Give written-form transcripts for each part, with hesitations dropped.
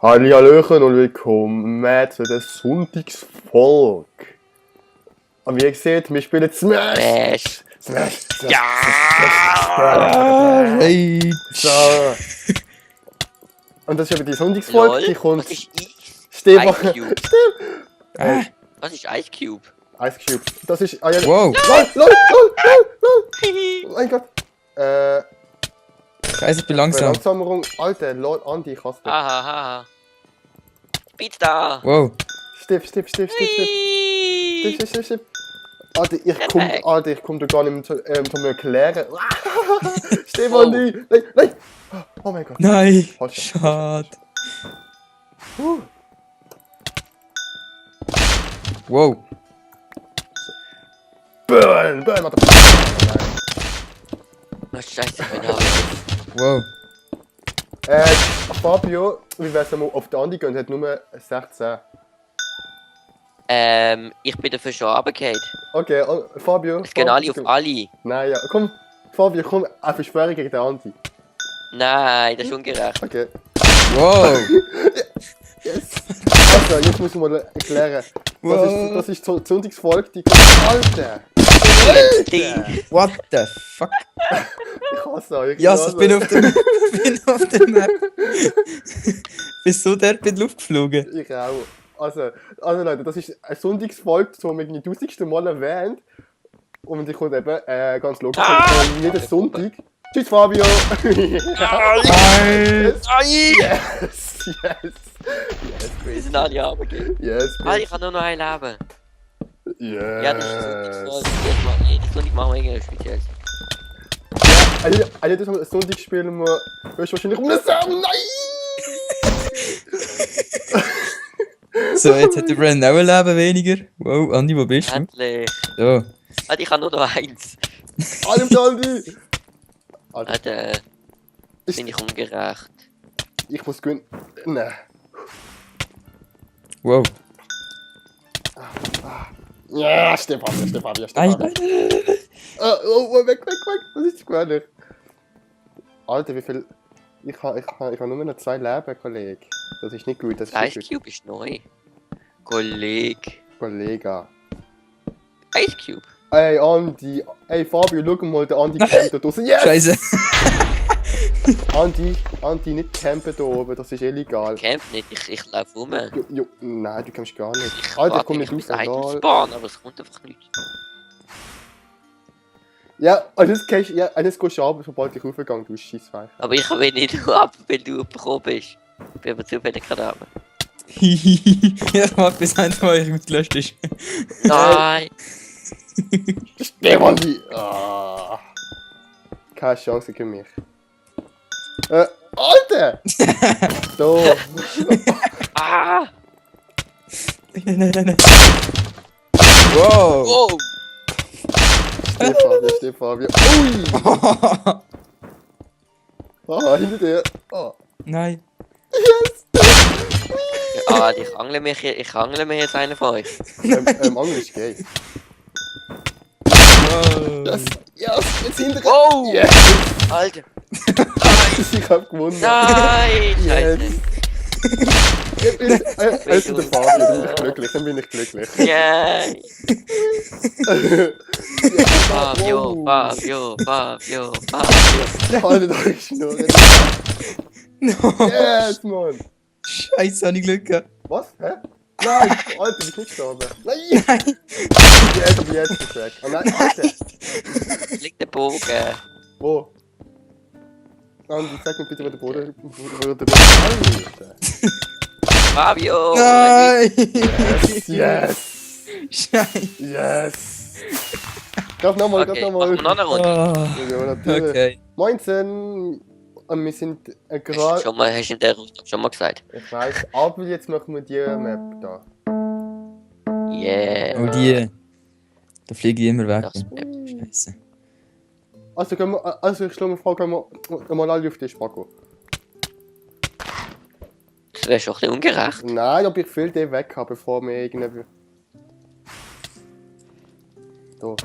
Hallihallöchen und willkommen zu der Sonntagsfolge. Und wie ihr seht, wir spielen Smash! Smash! Ja! Hey! So. Und das ist eben die Sonntagsfolge, die kommt... Was ist Stefan... Ice Cube? Was ist Ice Cube? Ice Cube. Das ist... Ah, ja. Wow! LOL! Oh mein Gott! Scheiße, ich bin langsam. Verlangsamung. Alter, LOL, Andi, ich hasse dich. Hahaha. Pizza! Wow! Stift. Alter, ich komm da gar nicht mehr zu mir erklären. Stefan, nein! Oh mein Gott. Nein! Halt schon. Schade! Wow! Burn, Alter. Oh, Scheiße, ich bin aber. Wow! Fabio, wie wär's, wenn wir auf die Andi gehen, hat nur 16. Ich bin dafür schon runtergefallen. Okay, Fabio. Es gehen alle auf alle. Nein, ja, komm, Fabio, komm, eine Verschwörung gegen den Andi. Nein, das ist ungerecht. Okay. Wow! Yes. Also, jetzt muss ich mal erklären. Das ist die Sonntagsfolge, die kommt. Alter! What the fuck? Ich hasse euch. Ja, ich bin auf der Map. Bist so der in die Luft geflogen? Ich auch. Also Leute, das ist eine Sonntagsfolge, die wir irgendwie 1000. Mal erwähnt. Und die kommt eben ganz logisch jeden Sonntag. Tschüss Fabio! Nein! Yes! Wir sind alle runtergefallen. Yes, Ah, ich habe nur noch ein Leben. yes. Ja, das ist das Sonntag machen wir irgendwas Spezielles. Jedes Mal Sonntag spielen wir höchstwahrscheinlich um eine Samen. Nein! So, jetzt hat der Brand auch ein Leben weniger. Wow, Andi, wo bist du? Endlich. So. Ah, ich habe nur noch eins. Allem Andi! Alter, bin ich ungerecht. Ich muss gewinnen. Nein. Wow. Ja, Stefan. Nein! Weg. Das ist gefährlich. Alter, wie viel... Ich habe nur noch 2 Leben, Kollege. Das ist nicht gut, das ist Ice nicht gut. Cube ist neu. Kollege. Kollege. Ice Cube. Ey, Andi. Ey, Fabio, schau mal, der Andi campt da draußen. Yes! Scheiße! Andi, nicht campen da oben, das ist illegal. Camp nicht, ich laufe rum. Nein, du kommst gar nicht. Alter, ich komm nicht raus, egal. Spawn, aber es kommt einfach nicht. Ja, alles gehst du runter, sobald ich raufgegangen, du Scheissweich. Aber ich will nicht ab, weil du bekommen bist. Ich bin aber zufällig gerade runter. Ich mag bis einmal gelöscht ist. Nein! Stefan, die... Ah. Keine Chance gegen mich. Alter! So. Ah! Nein. Wow! Oh! Stefan. Ui! Ah, hinter dir. Ah. Nein. Ah, ich angle mir jetzt einen von euch. Angel ist gay. Wow. Yes, jetzt hinter dir. Oh! Yes! Alter! Ich hab gewonnen. Nein! Scheiße! Also der Fabio, dann bin ich glücklich. Yay! Wow. Fabio! Alter, da ist nur. Yes, Mann! Scheiße, hab ich Glück gehabt. Was? Hä? Nein, Alter, du bist nicht gestorben. Nein! Jetzt ist es weg. Oh nein, Alter! Liegt der Bogen. Wo? Andi, sag mir bitte, wo der Boden Alter! Fabio! Nein! Yes! Scheiße. Yes! Darf nochmal, Okay, machen wir noch eine Runde. Ja, natürlich. Okay. 19. Wir sind gerade... Hast du in der Runde schon mal gesagt? Ich weiß, aber jetzt machen wir die Map da. Yeah. Oh, die. Da fliege ich immer weg. Das Map. Scheiße. Also ich schlage mir vor, können wir mal alle auf den Spacko. Das wäre schon ein bisschen ungerecht. Nein, aber ich will den weg haben, bevor wir irgendwie... Da.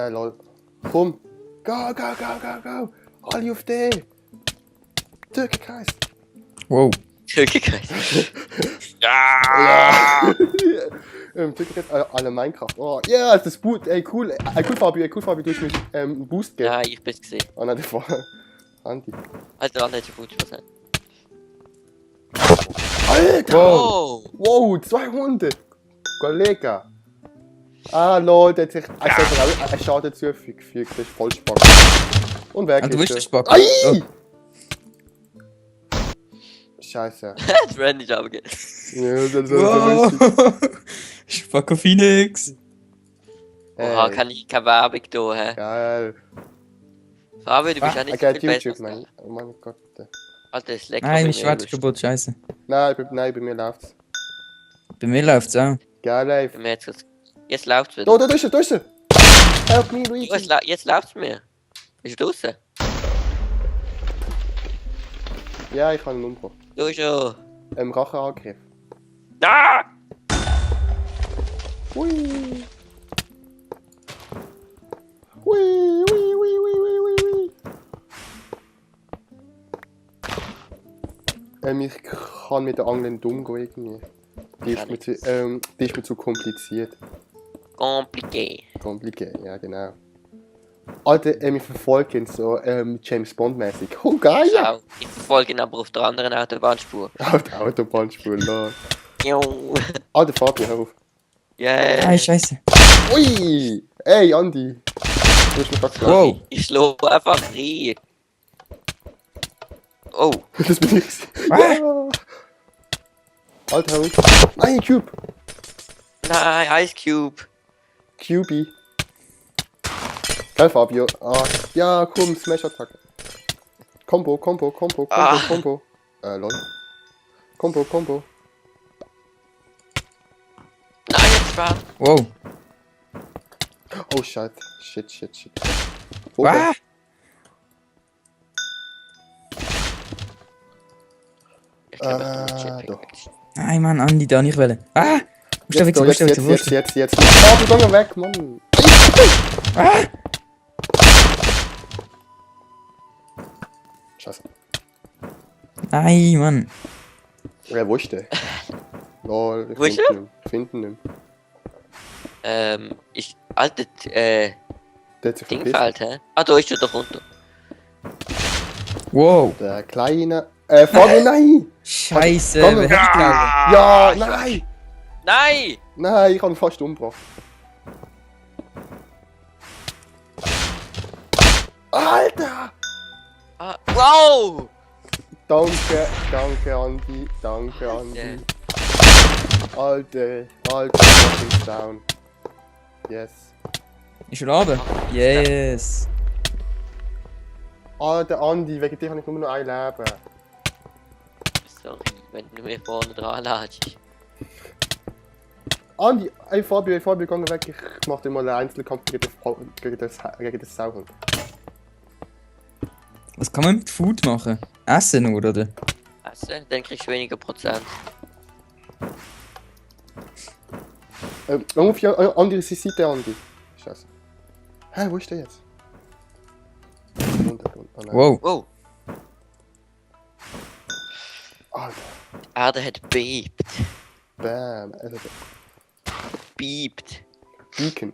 Lol. Komm. Go. Alle auf den. Türkenkreis. Wow. Zurückgekriegt. Ja! Alle Minecraft. Oh, ja, das Boot. Ey, cool. Cool, Fabi, du hast mich einen Boost gegeben. Ja, ich bin's gesehen. Oh nein, der war Andi. Also, alle hätte gut was. Alter! Oh! Wow, 200! Kollege! Ah, lol, der hat sich einen Schaden zugefügt. Das ist voll spannend. Und weg Ah, du ist bist er. der Spack. Ai! Oh. Scheiße. Das Randy ist aber gut. Ja, das ist so lustig. Wow. Spacko Phoenix. Oha, kann ich keine Werbung da, hä? Geil. Fabio, du bist ja I nicht so got viel besser. YouTube, mein. Oh mein Gott. Alter, das leckt Nein, mir ich Schwert nicht. kaputt, scheiße. Nein, bei mir läuft's. Bei mir läuft's auch. Geil, live. Bei mir jetzt läuft's wieder. Da ist er. Help me, Luigi. Ja, jetzt läuft's mir. Bist du draußen? Ja, ich habe einen Umbruch. Du ist er. Racheangriff. Ah! Hui. Hui. Ich kann mit der Angel nicht umgehen irgendwie. Die ist mir zu kompliziert. Compliqué. Ja genau. Alter, wir verfolgen so James Bond mäßig. Oh geil! Ja. Ich verfolge ihn aber auf der anderen Autobahnspur. Auf der Autobahnspur, la. Jo. Alter Fabi, hör auf. Yeah. Nein, scheiße. Ui! Ey, Andi! Du hast mich fast gemacht. Wow. Ich schlug einfach rein. Oh. Das bin ich. Ah. Ja. Alter, hör auf. Nein, Cube! Nein, Ice Cube. QB. Geil, Fabio. Ah, ja, komm, Smash-Attacke. Combo. Lol. Combo. Nein, jetzt war. Wow. Oh, shit. Ah. Ich glaube, das ist ein doch. Jetpack. Nein, Mann, Andi, da nicht wollen. Ah! Jetzt. Jetzt. Fabio, geh mal weg, Mann. Ah! Scheiße. Nein, Mann. Wer wusste? Lol, ich Wo ist finde ihn nicht. Alter, Der hat sich Ding verpisst. fehlt, hä? Ah, da ist er doch runter. Wow. Der kleine. Fabio, nein! Scheiße, Komm, wer hätte ich glauben? Ja, nein! Nein! Nein, ich habe ihn fast umgebracht. Alter! Ah, wow! Danke, Andi. Alter, was ist down. Yes. Ist er runter? Yes. Alter, Andi, wegen dir habe ich nur noch ein Leben. Sorry, wenn du mir vorne dran ladest. Andi, ey Fabio, geh weg. Ich mach dir mal einen Einzelkampf gegen das Sauhund. Was kann man mit Food machen? Essen nur, oder? Also, dann kriegst du weniger Prozent. Auf die andere Seite, Andi. Scheiße. Hä, wo ist der jetzt? Oh, nein. Wow. Wow, Alter, die Erde hat beebt. bam. Beebt. Beacon.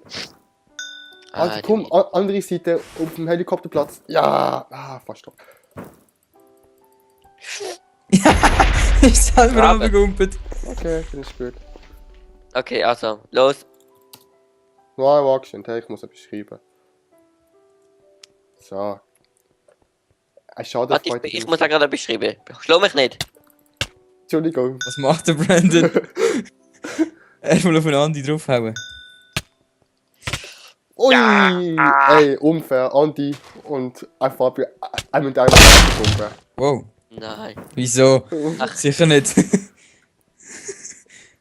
Ah, Alter, komm, andere Seite auf dem Helikopterplatz. Ja, fast doch. Ist selber Aber- runtergegumpelt. Okay, bin ich gut. Okay, also, los. Nein, warte schon, ich muss etwas schreiben. So. Schade, Warte, ich muss da gerade beschreiben. Schlau mich nicht. Entschuldigung. Was macht der Brandon? Erstmal auf einen Andi draufhauen. Ui! Ey, unfair, Andi und einfach mit einem Bombe. Wow. Nein. Wieso? Sicher nicht.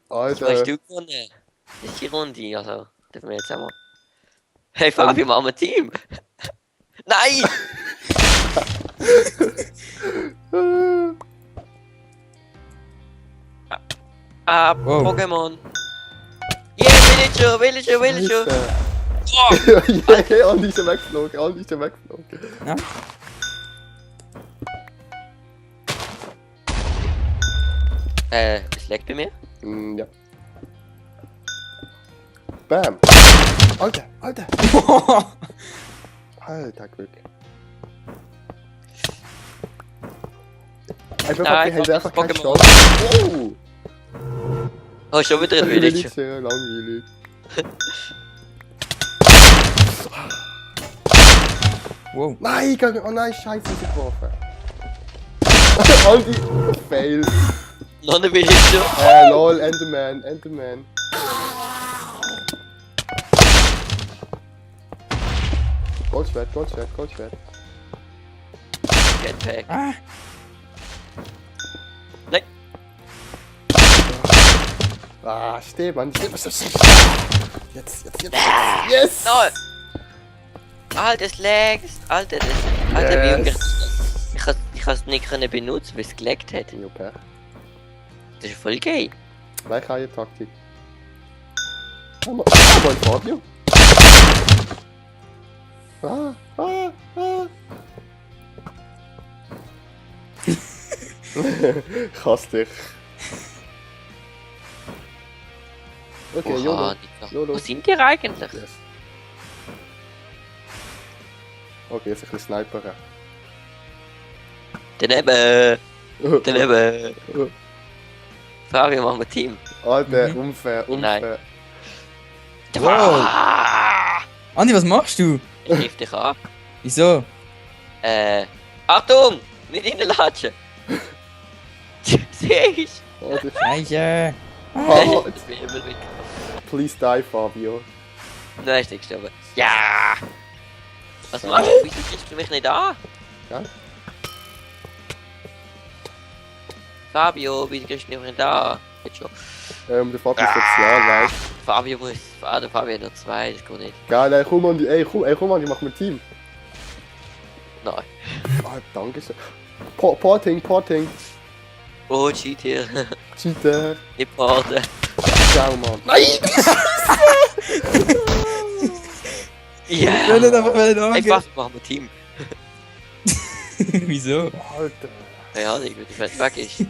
Was hast Alter. du gewonnen? Das ist die Runde, also. Dürfen wir jetzt einmal. Hey Fabio, machen wir ein Team. Nein! Ah, Wow. Pokémon. Yeah, Villager. Oh, Ja, Andi ist ja weggeflogen. Ja. Es leckt bei mir. Ja. Bam! Alter, Alter! Alter, Glück. Einfach, Nein, die haben einfach keine Pokémon. Chance. Oh, schon wieder ein Village. Sehr langweilig. Wow. Nein, oh nein, scheiße, ich bin geworfen. All die Fail. Noch ein Village. Lol, Enderman, Enderman. Goldschwert, Goldschwert, Goldschwert. Jetpack. Ah. Nein. Ah, steh, Mann, steh, Jetzt. Yes! Nein! Alter, es lagst! Alter, wie ich kann es nicht können benutzen, weil es gelaggt hat. Jo, Pech. Das ist voll geil. Gleich eine Taktik. Mal Fabio. Ich hasse dich. Okay, Oha, YOLO. Nico. YOLO. Wo sind die eigentlich? Yes. Okay, jetzt ein bisschen sniperen. Daneben! Daneben! Fabio, machen wir Team. Alter, Mhm. unfair, Nein. unfair. Wow. Ah! Andi, was machst du? Ich griff dich an. Wieso? Achtung! Nicht reinlatschen! Siehst Oh, das- Scheiße. Oh, du? Das will immer weg. please die, Fabio. Nein, ist nicht gestorben. Ja! Was machst du? Wieso kriegst du mich nicht an? Ja? Fabio, wieso kriegst du mich nicht an? Jetzt schon. Der Fabio ist sozial, weißt Fabio muss. Der Fabio hat noch 2, das geht nicht. du. Geil, ey, komm an, komm an, die machen wir Team. Nein. Ah, danke schön. Porting. Oh, Cheat hier. Cheater. Nicht parten. Ciao, Mann. Nein! Ja! Ich will nicht einfach Ey, angehen. was? Machen wir Team. Wieso? Alter. Ja, nicht, weil die Welt weg ist.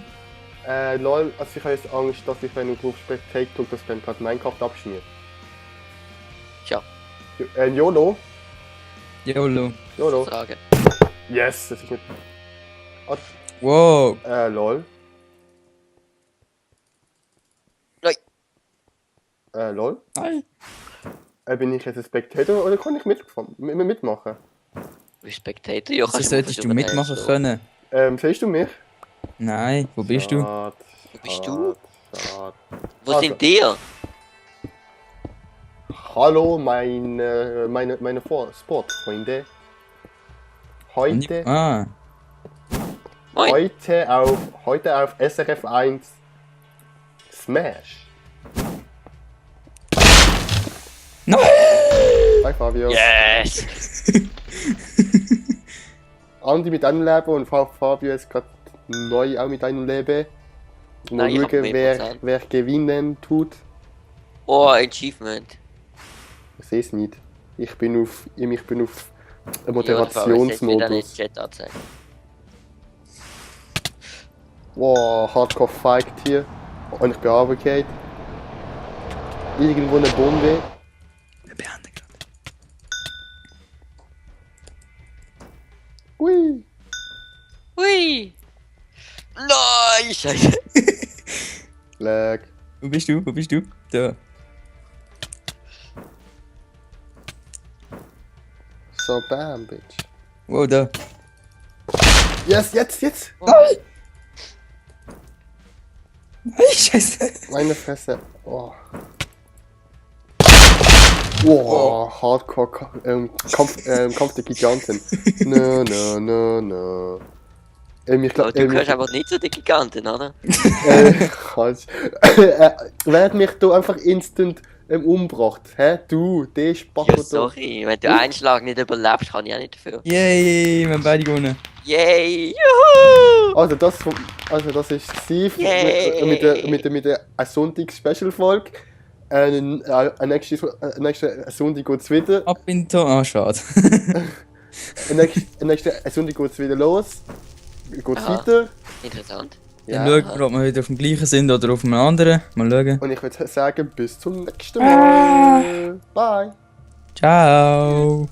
Lol, also ich habe jetzt Angst, dass ich, wenn du auf Spectate drückst, dass dann gerade Minecraft abschmiert. Tja, YOLO. YOLO. YOLO. Frage. Yes, das ist nicht... Wow. Lol. Nein. Lol. Nein. Bin ich jetzt ein Spectator oder kann ich mitmachen? Wie Spectator? Ja, Wieso solltest du mitmachen können? Siehst du mich? Nein, wo bist du? Schade, Wo bist du? Schade. Wo Also. sind die? Hallo, meine Sportfreunde. Heute, Ah. Moin. heute auf SRF 1 Smash. Nein! Hi Fabio. Yes! Andi mit einem Leben und Fabio ist gerade neu auch mit einem Leben. Mal Nein, ich hab schauen, mehr Prozent. wer gewinnen tut. Oh, Achievement. Ich sehe es nicht. Ich bin auf Ja, der Fabio setzt mir dann Moderationsmodus. den Chat anzeigen. Wow, Hardcore Fight hier. Und ich bin runtergefallen. Irgendwo eine Bombe. Wir beenden gerade. Hui. Hui! Nein, Scheiße! Lag. Wo bist du? Wo bist du? Da. So, bam, bitch. Wow, da. Yes, jetzt! Nein! Nein, scheiße. Meine Fresse. Oh. Wow, Hardcore Kampf der Giganten. No. Ich Aber glaub, du gehörst einfach nicht zu den Giganten, oder? Falsch. Wer hat mich da einfach instant umgebracht? Hä? Du, der Spacko Ja, da. sorry. Wenn du einen Schlag nicht überlebst, kann ich auch nicht dafür. Yay, wir haben beide gewonnen. Yay! Juhu! Also das ist Steve Yay! mit der Sonntags-Special-Folge. Nächste Sonntag geht's wieder. Ab in den Ah, schade. Nächste Sonntag geht's wieder los. Geht's Aha. weiter. Interessant. Dann schauen wir, ob wir wieder auf dem gleichen sind oder auf einem anderen. Mal schauen. Und ich würde sagen, bis zum nächsten Mal. Bye. Ciao.